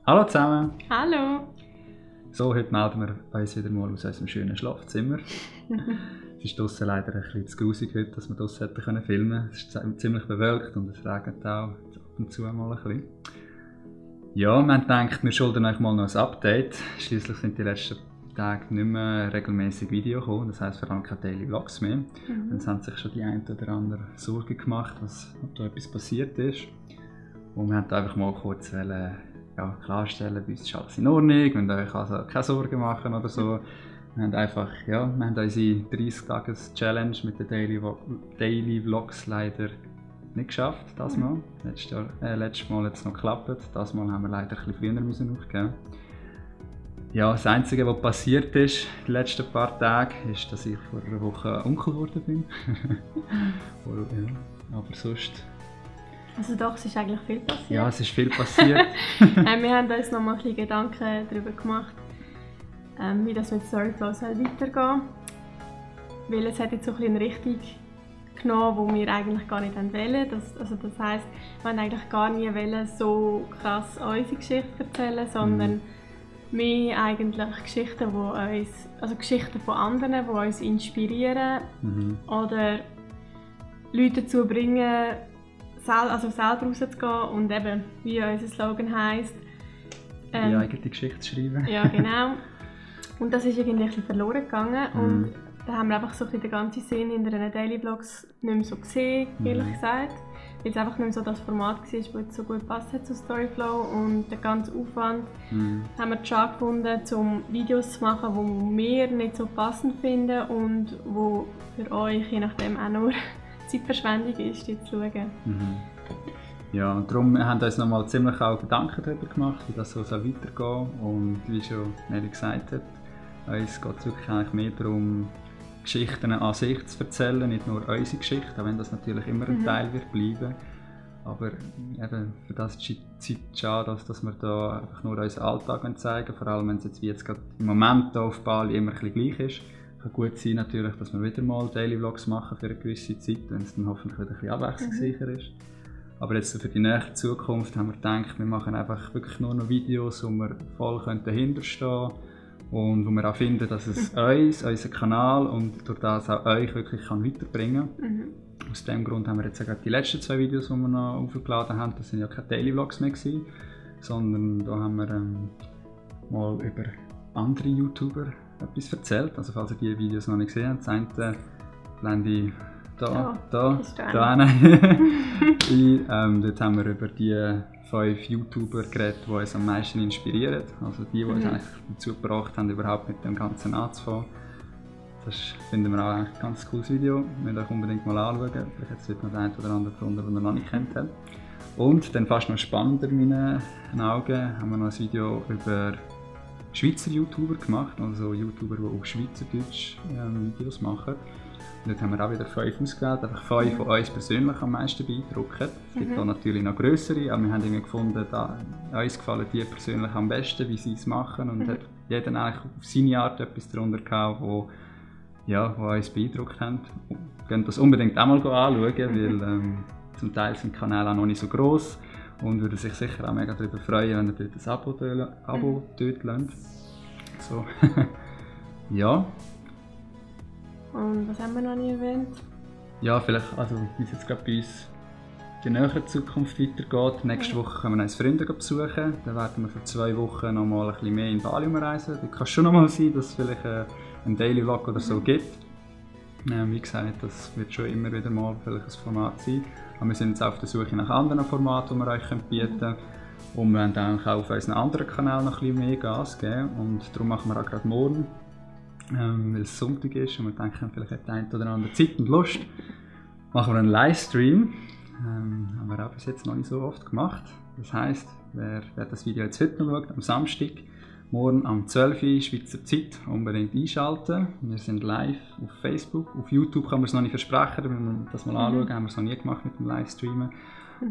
Hallo zusammen! Hallo! So, heute melden wir uns wieder mal aus unserem schönen Schlafzimmer. Es ist draussen leider ein bisschen zu grusig heute, dass wir draussen hätten filmen können. Es ist ziemlich bewölkt und es regnet auch ab und zu mal ein bisschen. Ja, wir haben gedacht, wir schulden euch mal noch ein Update. Schliesslich sind die letzten Tage nicht mehr regelmäßig Videos gekommen, das heisst vor allem keine Daily Vlogs mehr. Es haben sich schon die einen oder anderen Sorgen gemacht, ob da etwas passiert ist. Und wir wollten einfach mal kurz klarstellen, bei uns ist alles in Ordnung, wir müsst euch also keine Sorgen machen oder so. Wir haben unsere 30-Tages-Challenge mit den Daily Vlogs leider nicht geschafft, das Mal. Letztes Mal hat es noch geklappt, das Mal haben wir leider ein bisschen früher aufgeben. Ja, das Einzige, was passiert ist in den letzten paar Tagen, ist, dass ich vor einer Woche Onkel geworden bin. Aber sonst... Also doch, es ist eigentlich viel passiert. Ja, es ist viel passiert. Wir haben uns noch mal ein bisschen Gedanken darüber gemacht, wie das mit Storyflow weitergehen soll. Weil es hat jetzt so ein bisschen eine Richtung genommen, die wir eigentlich gar nicht wollen. Das heisst, wir wollen eigentlich gar nie so krass unsere Geschichte erzählen, sondern mehr eigentlich Geschichten, Geschichten von anderen, die uns inspirieren oder Leute dazu bringen, selber rauszugehen und eben, wie unser Slogan heisst. Die eigene Geschichte schreiben. Ja, genau. Und das ist irgendwie ein bisschen verloren gegangen. Und da haben wir einfach so ein bisschen den ganzen Sinn in den Daily Vlogs nicht mehr so gesehen, ehrlich gesagt. Weil es einfach nicht mehr so das Format war, das jetzt so gut passt hat zu Storyflow. Und der ganze Aufwand haben wir schon gefunden, um Videos zu machen, die wir nicht so passend finden und die für euch je nachdem auch nur Zeitverschwendung ist, die zu schauen. Ja, und darum haben wir uns nochmal ziemlich auch Gedanken darüber gemacht, wie das so weitergehen soll. Und wie schon Nelly gesagt hat, uns geht es wirklich eigentlich mehr darum, Geschichten an sich zu erzählen, nicht nur unsere Geschichte, auch wenn das natürlich immer ein Teil wird bleiben. Aber eben, für das ist die Zeit schade, dass wir da einfach nur unseren Alltag zeigen können, vor allem wenn es jetzt gerade im Moment hier auf Bali immer ein bisschen gleich ist. Es kann gut sein natürlich, dass wir wieder mal Daily Vlogs machen für eine gewisse Zeit, wenn es dann hoffentlich wieder ein bisschen abwechslungsreicher ist. Aber jetzt für die nächste Zukunft haben wir gedacht, wir machen einfach wirklich nur noch Videos, wo wir voll dahinter stehen können und wo wir auch finden, dass es uns, unseren Kanal und durch das auch euch wirklich weiterbringen kann. Aus diesem Grund haben wir jetzt sogar die letzten 2 Videos, die wir noch aufgeladen haben, das sind ja keine Daily Vlogs mehr gewesen, sondern da haben wir mal über andere YouTuber etwas erzählt. Also falls ihr diese Videos noch nicht gesehen habt, das eine blende ich da ein. Dort haben wir über die 5 YouTuber geredet, die uns am meisten inspirieren. Also die uns eigentlich dazu gebracht haben, überhaupt mit dem Ganzen anzufangen. Das finden wir auch ein ganz cooles Video. Ihr müsst euch unbedingt mal anschauen. Vielleicht hat es noch den einen oder anderen gefunden, den ihr noch nicht kennt habt. Und dann fast noch spannender in meinen Augen haben wir noch ein Video über Schweizer YouTuber gemacht, also YouTuber, die auf Schweizerdeutsch Videos machen. Und dort haben wir auch wieder 5 ausgewählt, einfach 5 von uns persönlich am meisten beeindrucken. Es gibt auch natürlich noch grössere, aber wir haben irgendwie gefunden, uns gefallen die persönlich am besten, wie sie es machen. Und hat jeder eigentlich auf seine Art etwas darunter gehabt, wo uns beeindruckt haben. Könnt das unbedingt auch mal anschauen, weil zum Teil sind die Kanäle auch noch nicht so gross. Und würde sich sicher auch mega darüber freuen, wenn ihr dort ein Abo dort lasst. So. Ja. Und was haben wir noch nie erwähnt? Ja, vielleicht, also wie es jetzt gerade bei uns in der näheren Zukunft weitergeht. Nächste Woche können wir uns Freunde besuchen. Dann werden wir für 2 Wochen noch mal ein bisschen mehr in Bali reisen. Da kann es schon noch mal sein, dass es vielleicht einen Daily Vlog oder so gibt. Wie gesagt, das wird schon immer wieder mal vielleicht ein Format sein. Aber wir sind jetzt auf der Suche nach anderen Formaten, die wir euch bieten können. Und wir werden dann auch auf unseren anderen Kanal noch ein bisschen mehr Gas geben. Und darum machen wir auch gerade morgen, weil es Sonntag ist und wir denken, vielleicht hat der eine oder andere Zeit und Lust, machen wir einen Livestream. Haben wir auch bis jetzt noch nicht so oft gemacht. Das heisst, wer das Video jetzt heute noch schaut, am Samstag, morgen um 12 Uhr Schweizer Zeit, unbedingt einschalten. Wir sind live auf Facebook. Auf YouTube kann man es noch nicht versprechen, wenn wir das mal anschauen, haben wir es noch nie gemacht mit dem Livestreamen.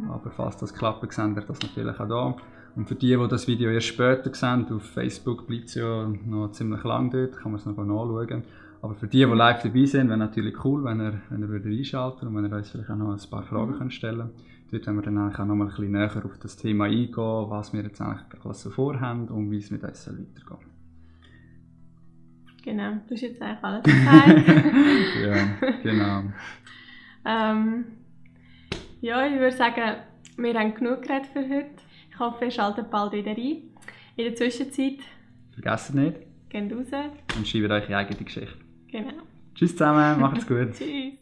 Aber falls das klappt, sehen wir das natürlich auch da. Und für die das Video erst später sehen, auf Facebook bleibt es ja noch ziemlich lang dort, kann man es noch nachschauen. Aber für die live dabei sind, wäre natürlich cool, wenn ihr einschalten und wenn ihr uns vielleicht auch noch ein paar Fragen stellen könnt. Dort werden wir dann eigentlich auch noch mal ein bisschen näher auf das Thema eingehen, was wir jetzt eigentlich alles so vorhaben und wie es mit uns weitergehen soll. Genau, du hast jetzt eigentlich alles gesagt. Ja, genau. Ja, ich würde sagen, wir haben genug geredet für heute. Ich hoffe, ihr schaltet bald wieder ein. In der Zwischenzeit Vergesst nicht. geht raus. Und schreibt eure eigene Geschichte. Genau. Tschüss zusammen, macht's gut. Tschüss.